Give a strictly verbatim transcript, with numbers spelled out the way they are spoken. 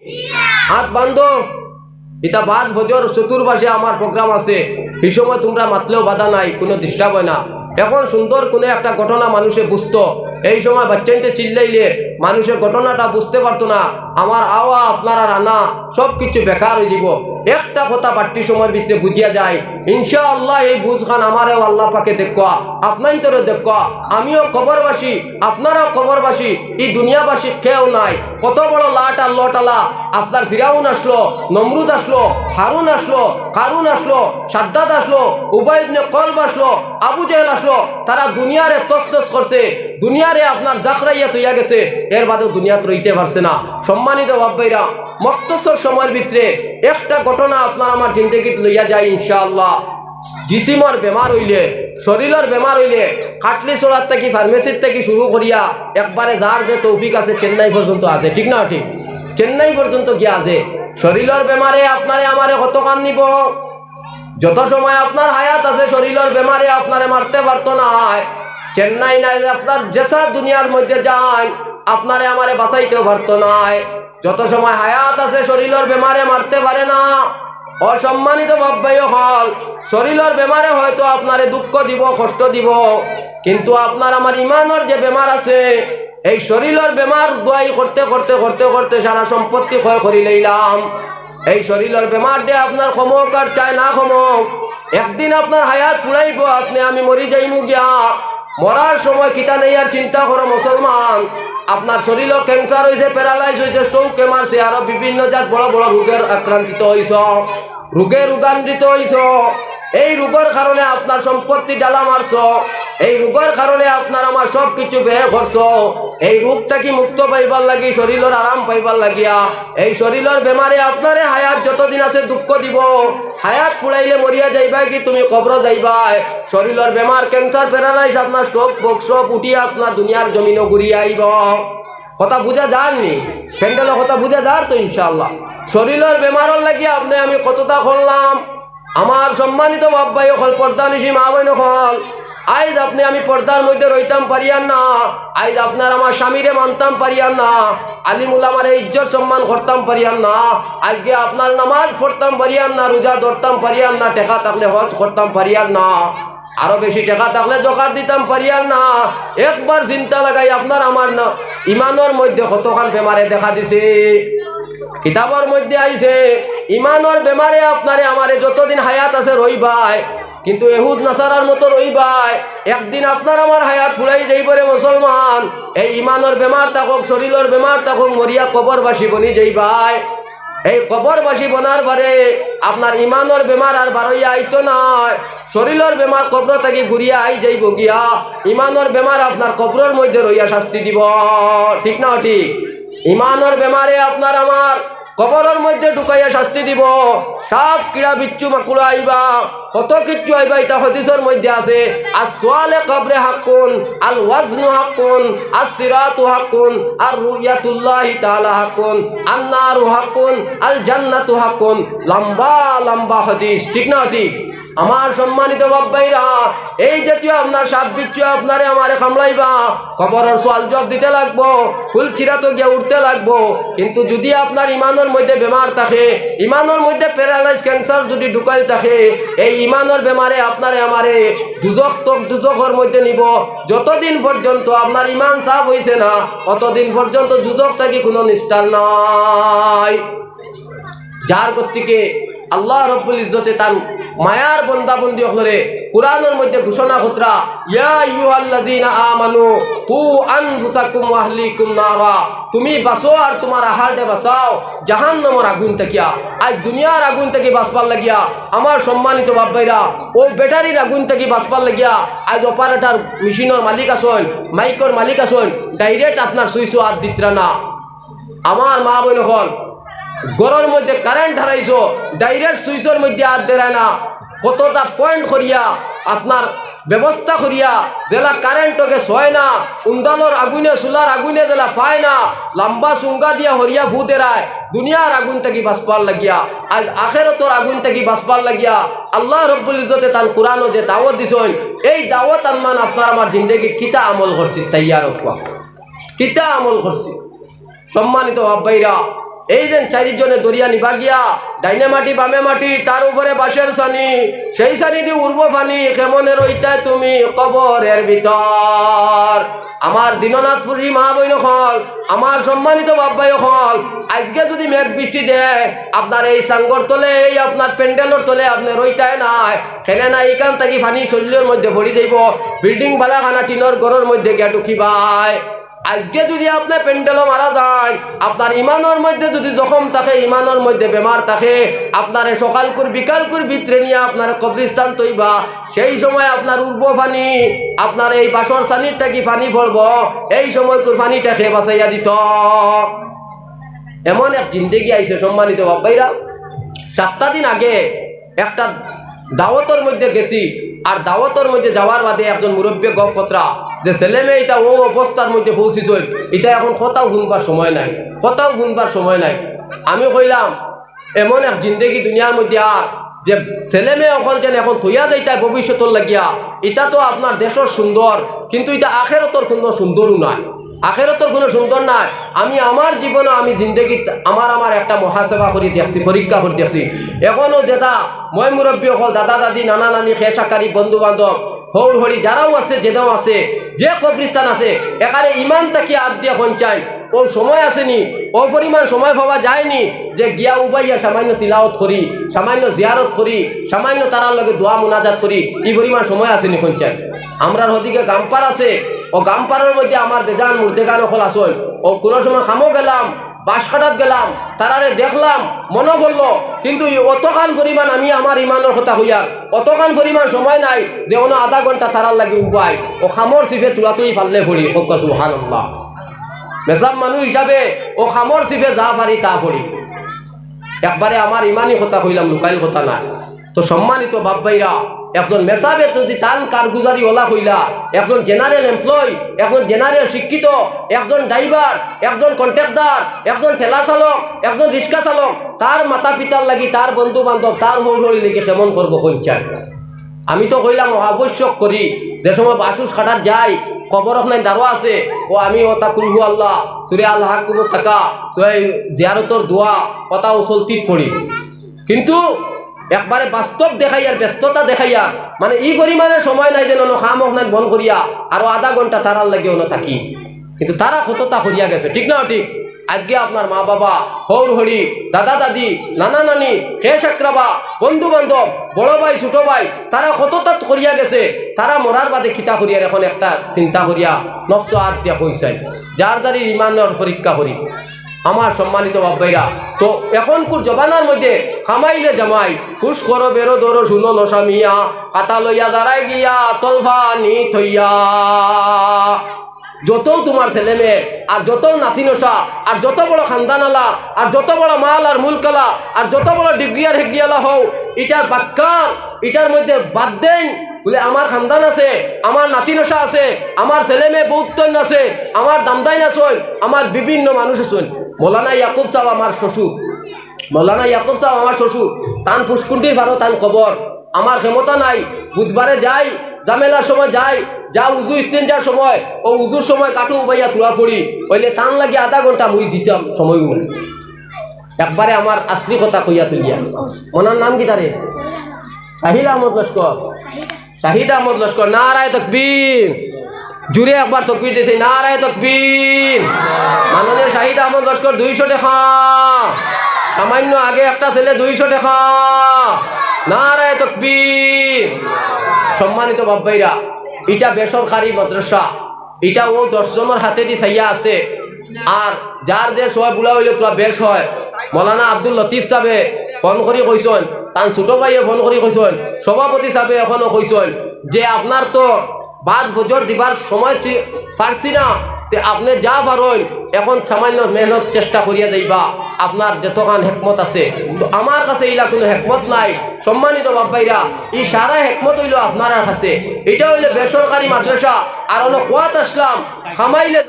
হাত বান্ধো। ইতা বাদ ফজর চতুর্পাশে আমার প্রোগ্রাম আছে, সেই সময় তোমরা মাতলেও বাধা নাই, কোনো ডিস্টার্ব হয় না। এখন সুন্দর কোনো একটা ঘটনা মানুষে বুঝতো, এই সময় বাচ্চাইন্তে চিল্লাইলে মানুষে ঘটনাটা বুঝতে পারতো না। আমার আওয়া, আপনারার আনা, সব কিছু বেকার হয়ে যাব। একটা কথা বাট্টি সময়ের ভিতরে বুঝিয়া যায়, ইনশাআল্লাহ এই বুঝখান আমারেও আল্লাহ পাকে দেখবা, আপনাইন্তরেও দেখবা। আমিও কবরবাসী, আপনারাও কবরবাসী, এই দুনিয়াবাসী কেউ নাই। কত বড় লাট আর লটালা, আপনার ফিরাউন আসলো, নমরুদ আসলো, হারুন আসলো, কারুন আসলো, সাদ্দাদ আসলো, উবাই ইবনে কলব আসলো, আবু জেহেল আসলো, তারা দুনিয়ারে তছনছ করছে, দুনিয়ারে আপনার জাখরাইয়া তৈয়া গেছে, এর বাদেও দুনিয়াত রইতে পারছে না। সম্মানিত বাব্বাইরা, মখতসর সময়ের ভিতরে একটা ঘটনা আপনার আমার জিন্দেগিত লইয়া যাই ইনশাআল্লাহ। জিসিমর বেমার হইলে, শরীরর বেমার হইলে, কাটলি চড়ার থাকি, ফার্মেসির থাকি শুরু করিয়া একবারে যার যে তৌফিক আছে, চেন্নাই পর্যন্ত আছে, ঠিক না ঠিক? চেন্নাই পর্যন্ত গিয়া আছে। শরীরর বেমারে আপনারে আমারে কতখান নিব? যত সময় আপনার হায়াত আছে, শরীরর বেমারে আপনারে মারতে পারতো নায়। চেন্নাই নাই, আপনার যেসা দুনিয়ার মধ্যে যান, আপনারে আমারে বাঁচাইতেও পারতো নায়। যত সময় হায়াত আছে, শরীরর বেমারে মারতে পারে না। অসম্মানিত বাব্বাই অকল, শরীরর বেমারে হয়তো আপনারে দুঃখ দিব, কষ্ট দিব, কিন্তু আপনার আমার ইমানর যে বেমার আছে, এই শরীরর বেমার দোয়াই করতে করতে করতে করতে সারা সম্পত্তি ক্ষয় করি লইলাম। এই শরীরর বেমার দে আপনার কমক আর চায় না কমক, একদিন আপনার হায়াত ফুরাইব, আপনি আমি মরি যাইমু গিয়া। মরার সময় কিতা নেই আর চিন্তা করো মুসলমান। আপনার শরীরও ক্যান্সার হইছে, প্যারালাইজ হইছে, স্ট্রোকে মারছে, আরো বিভিন্ন জাত বড় বড় রোগের আক্রান্তিত হইছ, রোগে রোগান্বিত হইছ। এই রোগর কারণে আপনার সম্পত্তি ডালা মারছ, এই রোগর কারণে আপনার আমার সব কিছু ব্যয় করছ। এই রোগ থাকি মুক্ত পাইবার লাগি, শরীরর আরাম পাইবার লাগিয়া, এই শরীরর বেমারে আপনারে হায়াত যতদিন আছে দুঃখ দিব। হায়াত ফুরাইলে মরিয়া যাইবায় কি তুমি কবরো যাইবায়। শরীরর বেমার, ক্যান্সার, প্যারালাইজ, আপনার স্ট্রোক, বক সব উঠিয়া আপনার দুনিয়ার জমিনও ঘুরিয়া আইব। কথা বুঝা যার নি? প্যান্ডেলর কথা বুঝা যার তো ইনশাআল্লাহ। শরীরর বেমারর লাগি আপনি আমি কতটা করলাম। আমার সম্মানিত বাপ ভাই অকল, পর্দানিশি মা বোন অকল, আইজ আপনি আমি পর্দার মধ্যে রইতাম পারিয়ার না, আইজ আপনার আমার স্বামীরে মানতাম পারিয়ার না, আলিম উলামারে ইজ্জত সম্মান করতাম পারিয়ার না, আজকে আপনার নামাজ পড়তাম পারিয়ার না, রোজা ধরতাম পারিয়ার না, টেকা থাকলে হজ করতাম পারিয়ার না, আরো বেশি টেকা থাকলে জকাত দিতাম পারিয়ার না। একবার চিন্তা লাগাই, আপনার আমার না ইমানর মধ্যে কতখান বেমারে দেখা দিছে। কিতাবর মধ্যে আইছে, ইমানর বেমারে আপনারে আমারে যতদিন হায়াত আছে রইবায়, কিন্তু এহুদ নাসারার মতো রইবায়। একদিন আপনার আমার হায়াত ফুরাই যাইব রে মুসলমান। এই ইমানর বেমার থাকুক, শরীরর বেমার থাকুক, মরিয়া কবরবাসী বনি যাইবায়। এই কবরবাসী বনার বারে আপনার ইমানর বেমার আর বারইয়া আইতো নায়। শরীরর বেমার কবর থাকি ঘুরিয়া আই যাইব গিয়া, ইমানর বেমার আপনার কবরর মধ্যে রইয়া শাস্তি দিব, ঠিক না ঠিক? ইমানর বেমারে আপনার আমার কবরর মধ্যে ঢুকাইয়া শাস্তি দিব। সাপ, কিড়া, বিচ্ছু, মাকুড়া আইবা, কত কিচ্ছু আইবা, ইটা হাদিসর মধ্যে আছে। আর সোয়ালে কবরে হাক্কুন, আল ওয়াজনু হাক্কুন, আর সিরাতু হাক্কুন, আর রুইয়াতুল্লাহি তাআলা হাক্কুন, আর নারু হাক্কুন, আল জান্নাতু হাক্কুন। লম্বা লম্বা হাদিস, ঠিক না ঠিক? আমার সম্মানিত বাপ ভাইরা, এই জাতীয় আপনার সাপ বিচ্ছু আপনারে আমারে কামড়াইবা, কবরর সওয়াল জবাব দিতে লাগবো, ফুল চিরাতো গিয়া উঠতে লাগবো। কিন্তু যদি আপনার ইমানর মধ্যে বেমার থাকে, ইমানর মধ্যে প্যারালাইজ, ক্যান্সার যদি ঢুকাইল থাকে, এই ইমানর বেমারে আপনারে আমারে দুজখ তক দুজখর মধ্যে নিব। যতদিন পর্যন্ত আপনার ইমান সাফ হইছে না, অতদিন পর্যন্ত দুজখ থাকি কোনো নিস্তার নাই। যার গতিকে আল্লাহ রব্বুল ইজ্জতে তান মায়ার বন্দা বন্দি অকলরে কোরআনর মধ্যে ঘোষণা করতরা, "ইয়া আইয়ুহাল্লাযীনা আমানু কু আনফুসাকুম ওয়া আহলিকুম নারা।" তুমি বাঁচো আর তোমার আহালরে বাঁচাও জাহান্নামর আগুন থাকিয়া। আইজ দুনিয়ার আগুন থাকি বাঁচবার লাগিয়া আমার সম্মানিত বাপ ভাইরা, অউ ব্যাটারির আগুন থাকি বাঁচবার লাগিয়া আইজ অপারেটর মেশিনর মালিক আছইন, মাইকর মালিক আছইন, ডাইরেক্ট আপনার সুইচো আত দিতরা না। আমার মা বোন অকল, ঘরর মধ্যে কারেন্ট হারাইছো, ডাইরেক্ট সুইচর মধ্যে আত দেরায় না, কতটা পয়েন্ট করিয়া আপনার ব্যবস্থা করিয়া যেলা কারেন্ট ওকে ছয় না, উন্দালর আগুনে, চুলার আগুনে যেলা পায় না, লম্বা চুঙ্গা দিয়া হরিয়া ফু দেরায়, দুনিয়ার আগুন থাকি বাঁচবার লাগিয়া, আইজ আখেরাতর আগুন থাকি বাঁচবার লাগিয়া আল্লাহ রব্বুল ইজ্জতে তান কোরআনো যে দাওয়াত দিছইন, এই দাওয়াত আনমান আপনার আমার জিন্দেগিত কিতা আমল করছি, তৈয়ার অউক্কা, কিতা আমল করছি? সম্মানিত বাপ ভাইরা, এই যেন চাইরজনে ধরিয়া নিবা গিয়া, ডাইনে মাটি বামে মাটি, তার উপরে বাঁশর ছানি, সেই ছানি দি উঠবো পানি, কেমনে রইতায় তুমি কবরর ভিতর। আমার দীননাথপুরী মা বইন অকল, আমার সম্মানিত বাপ ভাই অকল, আইজকে যুদি মেঘ বৃষ্টি দেয়, আপনার এই চাংঘর তলে, এই আপনার প্যান্ডেলর তলে আপনে রইতায় নায়। কেনে না, ইখান থাকি পানি শরীলর মধ্যে পড়ি যাইবো, বিল্ডিং বালাখানা টিনর ঘরর মধ্যে গিয়া ঢুকিবায়। আইজকে যুদি আপনে প্যান্ডেলো মারা যাইন, আপনার ইমানর মধ্যে যুদি জখম থাকে, ইমানর মধ্যে বেমার থাকে, আপনারে সকালকুর বিকালকুর ভিতরে নিয়া আপনারে কবরিস্তান থইবা, সেই সময় আপনার উঠবো পানি, আপনার এই বাঁশর ছানির থাকি পানি পড়বো, এই সময়কুর পানিটা কে বাঁচাইয়া দিতো। এমন এক জিন্দেগি আইছে, সম্মানিত বাপ ভাইরা। সাতটা দিন আগে একটা দাওয়াতর মধ্যে গেছি, আর দাওয়াতর মধ্যে যাওয়ার বাদে একজন মুরব্বিয়ে গফ কররা যে ছেলে মেয়ে ইতা অউ অবস্থার মধ্যে পৌঁছিছইন, ইতা এখন কথাও হুনবার সময় নাই, কথাও হুনবার সময় নাই। আমি কইলাম, এমন এক জিন্দেগি দুনিয়ার মধ্যে আর যে ছেলে মেয়ে অকল যেন এখন থইয়া যাইতায় ভবিষ্যতর লাগিয়া, ইতা তো আপনার দেশর সুন্দর, কিন্তু ইতা আখেরাতর কুনু সুন্দরও নায়। আখেরাতর কুনু সুন্দর নাই। আমি আমার জীবনে, আমি জিন্দেগিত আমার, আমার একটা মুহাসাবা করি দেখছি, পরীক্ষা করি দেখছি। এখনো যেটা ময় মুরব্বি অকল, দাদা দাদি, নানা নানি, খেশ আকারি, বন্ধু বান্ধব, হউর হড়ি যারাও আছে, যেদাও আছে, যে কবরিস্তান আছে, এখানে ইমান থাকি আত দিয়া কইনচাইন, অউ সময় আছে নি, অউ পরিমাণ সময় পাওয়া যায় নি যে গিয়া উবাইয়া সামান্য তিলাওত করি, সামান্য জিয়ারত করি, সামান্য তারার লগে দোয়া মুনাজাত করি, ই পরিমাণ সময় আছে নি কইনচাইন। আমরার হদিকে গাম্পার আছে, অউ গাম্পারর মধ্যে আমার বেজান মুর্দেগান অকল আছইন। অউ কুনু সময় কামো গেলাম, বাঁশ কাটাত গেলাম, তারারে দেখলাম, মনো পড়লো, কিন্তু ই অতখান পরিমাণ আমি আমার ইমানর কথা কইয়ার, অতখান পরিমাণ সময় নাই যে অনো আধা ঘন্টা তারার লাগি উবাই, অউ কামর ছিফে তুড়াতুড়ি পারলে পড়ি, কউক্কা সুবহানাল্লাহ। মেসাব মানুষ হিসাবে অউ কামর ছিফে যা পারি তা পড়ি। একবারে আমার ইমানি কথা কইলাম, লুকাইল কথা নায়। তো সম্মানিত বাপ ভাইরা, একজন মেসাবে যুদি তান কারগুজারি অলা কইলা, একজন জেনারেল এমপ্লয়ি, একজন জেনারেল শিক্ষিত, একজন ড্রাইভার, একজন কন্ট্রাক্টর, একজন ঠেলা চালক, একজন রিক্সা চালক, তার মাতা পিতার লাগি, তার বন্ধু বান্ধব, তার হউর হড়ির লাগি কেমন করবো কইনচাইন। আমি তো কইলাম, অবশ্যক করি, যে সময় বাঁশ উশ কাটাত যাই, কবর অখান দারো আছে, অউ আমি অতা কুলহু আল্লাহ, সুরে আল হাক্কুমুত তাকা, সুরে জিয়ারতর দোয়া, অতা অউ চলতিত পড়ি। কিন্তু একবারে বাস্তব দেখাইয়ার, ব্যস্ততা দেখাইয়ার, মানে ই পরিমাণে সময় নাই যেন অনো কাম অখান বন্ধ করিয়া আরো আধা ঘন্টা তারার লাগি অনো থাকি। কিন্তু তারা কততা করিয়া গেছে, ঠিক না ঠিক? আইজকে আপনার মা বাবা, হউর হড়ি, দাদা দাদি, নানা নানি, খেশ আকরাবা, বন্ধু বান্ধব, বড় ভাই, ছোট ভাই, তারা কততা করিয়া গেছে, তারা মরার বাদে কিতা করিয়ার এখন একটা চিন্তা করিয়া নফসো আত দিয়া কইছাইন। যার যারির ইমানর পরীক্ষা করি। আমার সম্মানিত বাপ ভাইরা, তো এখনকুর জমানার মধ্যে কামাইলে জামাই, হুশ করো বেরো ধরো শুনো নশা মিয়া, কাতা লইয়া দাঁড়ায় গিয়া তলফানি থইয়া। যতও তুমার ছেলে মেয়ে, আর যতও নাতি নশা, আর যত বড় খানদান আলা, আর যত বড় মাল আর মুলক আলা, আর যত বড় ডিগ্রি আর হেগ্রি আলা হও, ইটার বাক্কার, ইটার মধ্যে বাদ দেইন। বুলে, আমার খানদান আছে, আমার নাতি নশা আছে, আমার ছেলে মেয়ে বউতন আছে, আমার দামদাইন আছইন, আমার বিভিন্ন মানুষ আছইন। মৌলানা ইয়াকুব সাব আমার শ্বশুর, মৌলানা ইয়াকুব সাব আমার শ্বশুর, তান ফুসকুন্ডির পারো তান কবর। আমার ক্ষমতা নাই, বুধবারে যাই, ঝামেলার সময় যাই, যা উজু ইস্তেঞ্জার সময়, অউ উজুর সময় কাটু উবাইয়া তুড়া পড়ি, অইলে তান লাগি আধা ঘন্টা মুই দিতাম সময়। একবারে আমার আসলি কথা কইয়া তুলিয়া। মনার নাম কিতা রে? শাহিদ আহমদ লস্কর। শাহিদ আহমদ লস্কর, নারায়ে তকবীর। জুরে একবার তকবীর দিছে, নারায়ে তকবীর। মাননীয় শাহিদ আহমদ লস্কর, দুইশো টেকা। সামান্য আগে একটা ছেলে, দুইশো টেকা। নারায়ে তকবীর। সম্মানিত বাপ ভাইরা, ইটা বেসরকারি মাদ্রাসা, ইটা অউ দশ জনর হাতেদি চাইয়া আছে। আর যার যে সময় বুলা অইলে তুরা বেশ হয়। মৌলানা আব্দুল লতিফ সাবে ফোন করি কইছইন, তান ছোট ভাইয়ে ফোন করি কইছইন, সভাপতি সাবে এখনো কইছইন যে আপনার তো বাদ ফজর দিবার সময় চি-, পারছি না, তে আপনে যা পারইন, এখন সামান্য মেহনত চেষ্টা করিয়া যাইবা, আপনার যতখান হেকমত আছে। তো আমার কাছে ইলা কুনু হেকমত নাই। সম্মানিত বাপ ভাইরা, ই সারা হেকমত অইলো আপনারার কাছে। ইটা অইলে বেসরকারি মাদ্রাসা, আর অনো খোয়াত আসলাম, কামাইলে